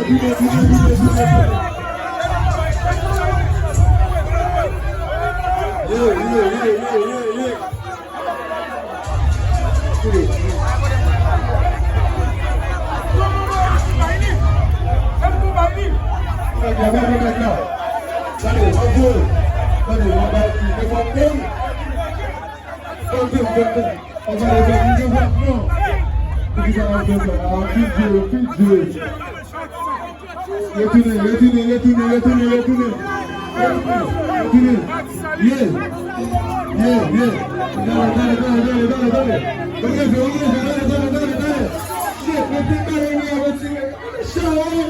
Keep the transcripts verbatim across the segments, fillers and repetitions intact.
Vire, vire, vire, vire, vire, vire. Ye, ye, ye, ye, ye, ye. Vire. Nèg la, gade nèg la. Gade, gade, gade, gade, gade. Gade, gade, gade. Poukisa w ap fè sa? Anpil jwe, anpil jwe. Retounen, retounen, retounen, retounen, retounen. Retounen, retounen. Ye. Ye, ye. Gade, gade, gade, gade, gade, gade. Ou leve, ou leve, gade, gade, gade, gade. Ye, mete gade, ou leve, tire. Chawo.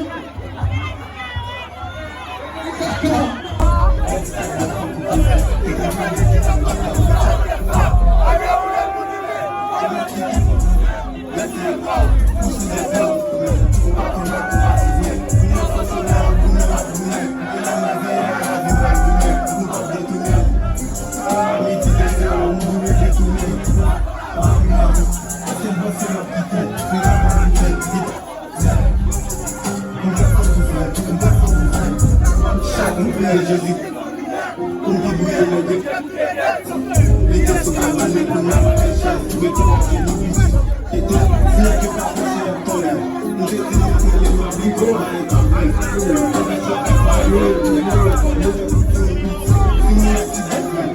Chak moun priye Jezi pou m te bouye nan de. Li te sou kay mwen, men pou n ap fè chans, mete la ke nou viv. E tou, si yo te pa fè se ap tande. M te di nou pou li m ap li bon, men pa vre.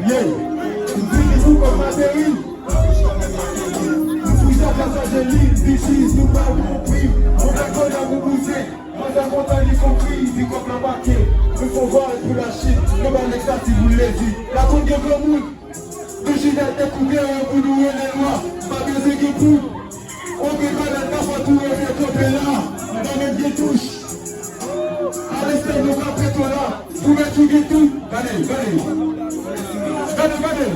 Yo, m vini pou kòm ateri. Nou fouye pasaje li, bichi, nou pa konpri. Mwen pa konn ak ou bouzen. Mwen pa kontan li konpri, di kòb la pake. Nou fè vwal pou Lachit, nou ba nèg sa ti boul lezi. La konn gen granmoun. Nou chita te koute yo pou nou rele lwa. Pa bezwen gen poud. Oke, kanal pa fè tou rete kanpe la. Anba menm gen touch. Alestè nou ka preto la. Pou mèt ou gen tou. Gade, gade. Gade, gade.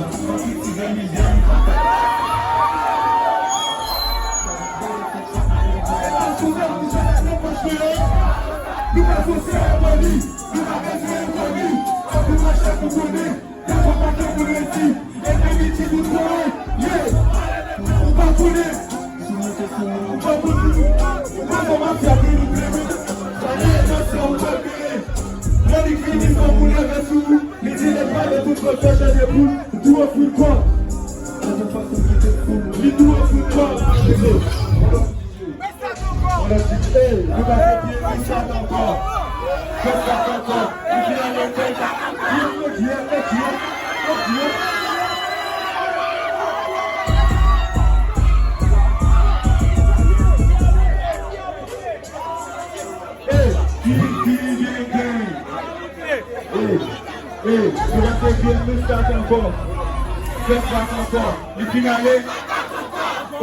Nou pa sou seremoni. Nou pa bezwen koni. Fòk nou mache pou konnen. Dakò, pa gen pou redi. Epi miti nou twò. Yeah. Ou pa konnen. Ou pa konnen. Ou pa konnen mafya ke nou plede. Sa gen nan san ou pa peye. Lè li fini, fò moun leve sou ou. Li di lè pale tout kote, chanje pou li. Tou an fout kò. Li tou an fout kò. Mwen ap di, ey, nou pa fè pye nou sa ankò. Fè sa ankò. Li fin ale fè sa. Fè pye, fè pye, fè pye. Ey, ki, ki, ki, ki. Ey, ey, nou pa fè pye nou sa ankò. Fè sa ankò. Li fin ale.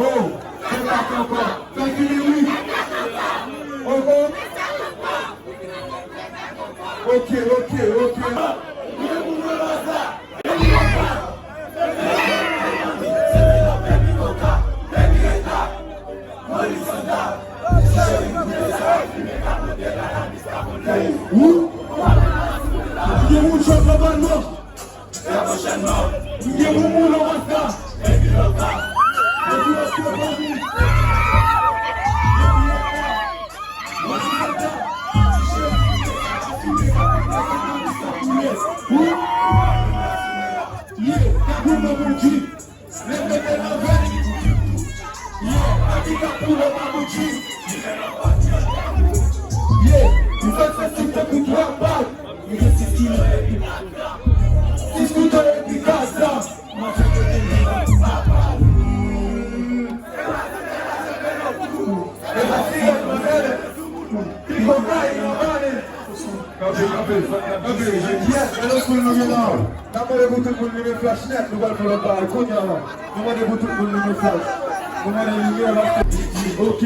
Oh. Fè sa ankò. Fè vini wi. Oho. Ok, ok, ok. Wi. Gen moun chòt anba non. Gen moun moun an rasta. Yeah, gade moun moun di. Leve de lave. Yeah, Abika pou le Mamouti. Yeah, nou fè fè sou te pou twa bal. Nou gen sis kilo epi sis kouto epi gaz la. Kanpe, kanpe, kanpe. Yes, gade foul nou gen la. N ap mande pou tout moun limen flach nèt, nou pral fè lòt bagay kounye a la. Nou mande pou tout moun limen flach. Nou mande limyè la. Ok.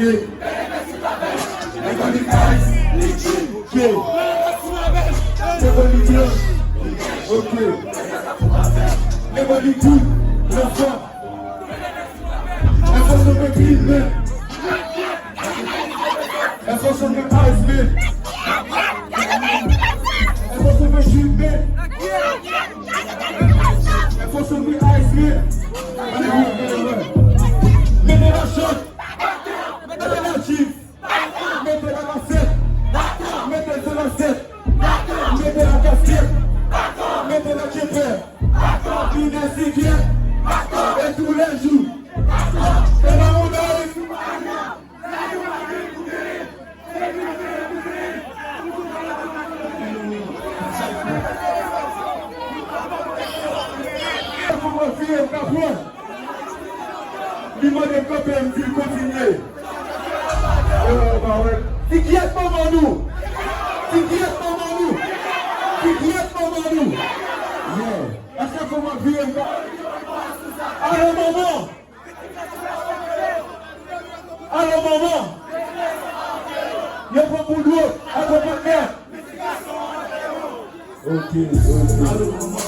Nèg la di ice. Ok. Nèg la di blanch. Ok. Nèg la di good. Lansè. Èske w sonje Clean Man? Èske w sonje Ice Man? Èske w sonje Clean Man? Èske w sonje Ice Man? Mete la shot. Mete la jeans. Mete la kasèt. Ti kyèt manman nou! Ti kyèt manman nou! Ti kyèt manman nou! Yeah! Èske fò m ap vire m? Alo manman! Alo manman! Yo pran pou dwòg! Alo patnè! Ok, ok. Alo manman!